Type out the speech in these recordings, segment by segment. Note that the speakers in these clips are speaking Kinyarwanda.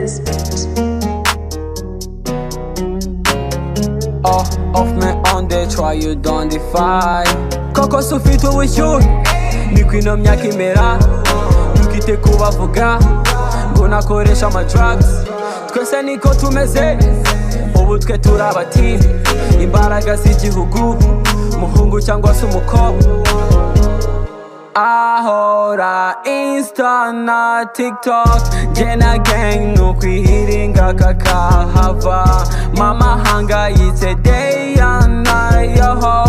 this beat. Oh, off me on the try you don't defy. Koko se ufite ubushyuhe, niko ino myaka imera. Ntukite kubavuga ngo nakoresha ama drugs. Twese niko tumeze, ubu twe turi abatini, imbaraga z'igihugu, muhungu cyangwa se umukobwa. Ahora Insta na TikTok, jye na gang nukwihiringa kakahava. Mama hangayitse day and night, yoho.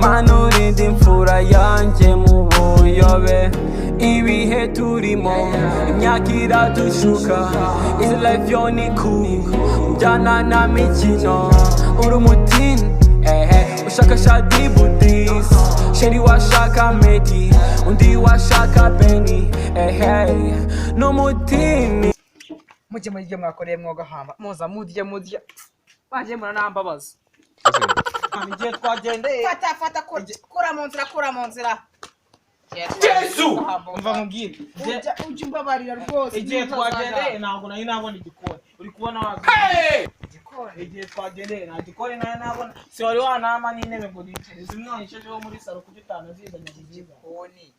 Manurinde imfura yanjye mu buyobe. Ibihe turimo, imyaka iradushuka. Izi life yo ni cool, njyana na mikino. Uri umutini, ehe, ushaka Shaddy Budis. Chérie washaka Meddy, undi washaka Benny, ehe, n'umutini. Mujye muri ibyo mwakoreye mwogahamba, muza murya murya, bagiye muranambabaza. Igihe twagendeye. Fata, fata, kura mu nzira, kura mu nzira. Yesu, umva nkubwire. Ujya umbabarira rwose. Igihe twagendeye ntabwo nari nabona igikoni, uri kubona waza igihe twagendeye nta gikoni nari nabona. Si wari wanama n'intebe ngo nicare, zimwe wanishejeho muri salo kuko utanu zizanye kuziza. Igikoni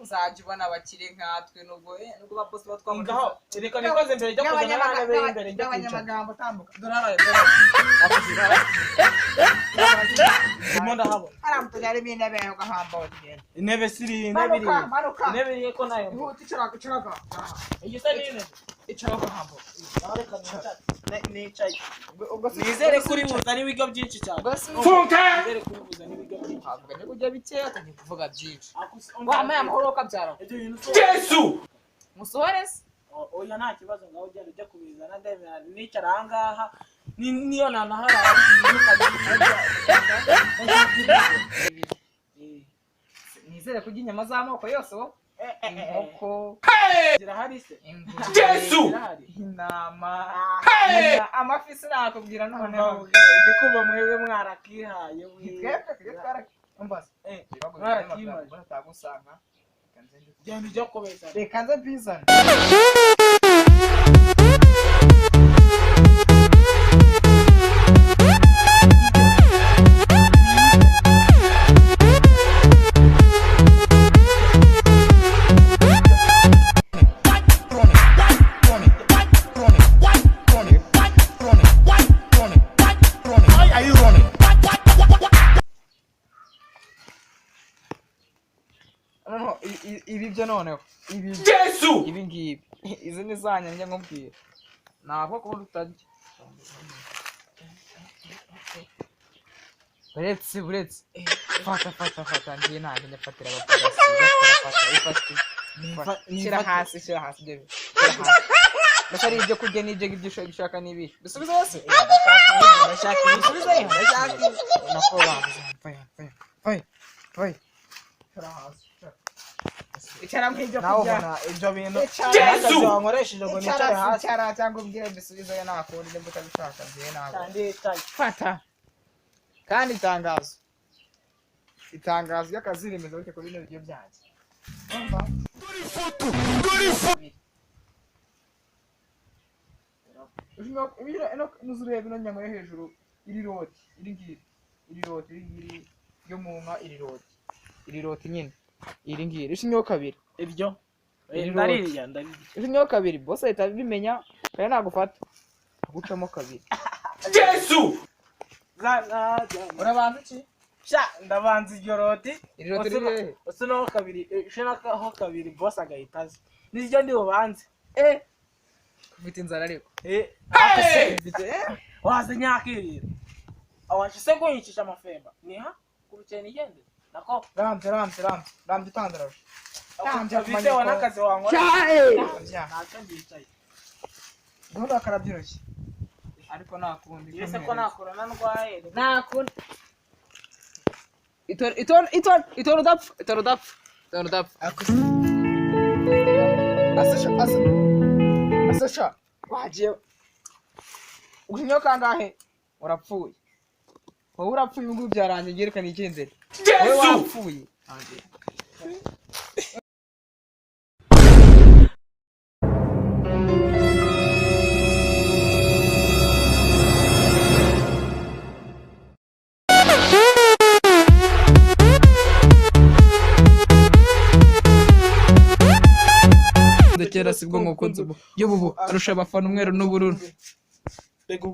uzajya ubona abakire nkatwe, nubwo ba boss batwambuye. Ngaho reka nikoze imbere, njya kuzana na ntebe y'imbere njya kwicara. Abanyamagambo, tambuka, dore haraye, dore. Ndimo ndahabona. Hariya harimo intebe yawe, ugahamba tugenda. Intebe siri, intebe iri. Manuka, manuka. Intebe iri ko nayo. Ihute, icara, icara aha. Iyi se ni intebe? Icara ugahamba. Ngaho reka nicare. Nicaye. Ubwo si Nizere ko uri buzane ibigo byinshi cyane. Ubwo si Nizere ko uri buzane ibigo byinshi. Ntabwo njya kurya bikeya, atangiye kuvuga byinshi. Umva, Wampaye amahoro ukabyara. ibyo bintu si Musohore se. Oya, nta kibazo, ngaho ugenda ujya kubizana, ndemera nicara ahangaha. Niyo nanahara. Nizere kurya inyama z'amoko yose wowe, inkoko, Zirahari se? Ingurube, Zirahari. intama, amafi sinakubwira noneho. Ndikuba mwebwe mwarakihaye we. Twebwe twara umbaza. Mwarakimaje. Batagusanga. Genda ujya kubizana. Reka nze mbizane. Why are you running? Noneho ibi byo, noneho ibi ibi ngibi, izi ni za nyanya nkubwira, ntabwo kuba utarya. Buretse, buretse, fata, fata, fata, ngiye ntabwo nyafatira abapolisi. Fata, ifate. Shyira hasi, shyira hasi ibyo bintu. Shyira hasi. Mbese ari ibyo kurya n'ibyo ngibyo ushaka n'ibi bisubize hose. Ndashaka ibi. Bisubize, ndashaka ibi. Nako babuze. Vayo, vayo, vayo, vayo, shyira hasi, shyira. Icara mu ibyo Nawe kurya. ubona ibyo bintu Icara. n'akazi wankoresheje ngo nicare Icara, hasi. icara cyangwa umbwire mbisubizeyo, nta kundi nimba utabishaka njyewe ntabwo. Ndicaye. Fata. Kandi itangazo ry'akazi rimeze gutya kuri bino biryo byanjye. Urumva? Ino- ino nyama yo hejuru, iri roti, iri ngiri, iri roti, iri ngiri ryo mu nka, iri roti, iri roti nyine, iri ngiri rishinyeho kabiri. Ibyo Iri ndarirya, ndarirya. Rishinyeho kabiri, boss ahita abimenya kandi nagufata agucamo kabiri. Urabanza iki? Sha, ndabanza iryo roti. Iri roti riri hehe? Usunaho kabiri, ushinaho kabiri, boss agahita aza, niryo ndi bubanze. Eh, ufite inzara ariko. Eh. Ufite Waza nyakirira awashise kunyicisha amafemba niha kubikena nigende nako. Rambye, rambye, rambye, rambye, utandaraje. Rambye. Bitewe n'akazi wankora. Rambye. Ntacyo, ndicaye. Gahunda bakarabya intoki ariko nta kundi. Ese ko nta korona ndwaye? Nta kundi. Itora, itora, itora, itora, udapfa, itora, udapfa, itora, udapfa. Asasha, asa, asasha, wagiye uhinyo kangahe? Urapfuye wowe, urapfuye. Ubu ngubu byarangiye, ngerekana icyizere, wowe wapfuye. Kera sibwo ngukunze ubu, y'ubu arusha abafana umweru n'ubururu. Mbega.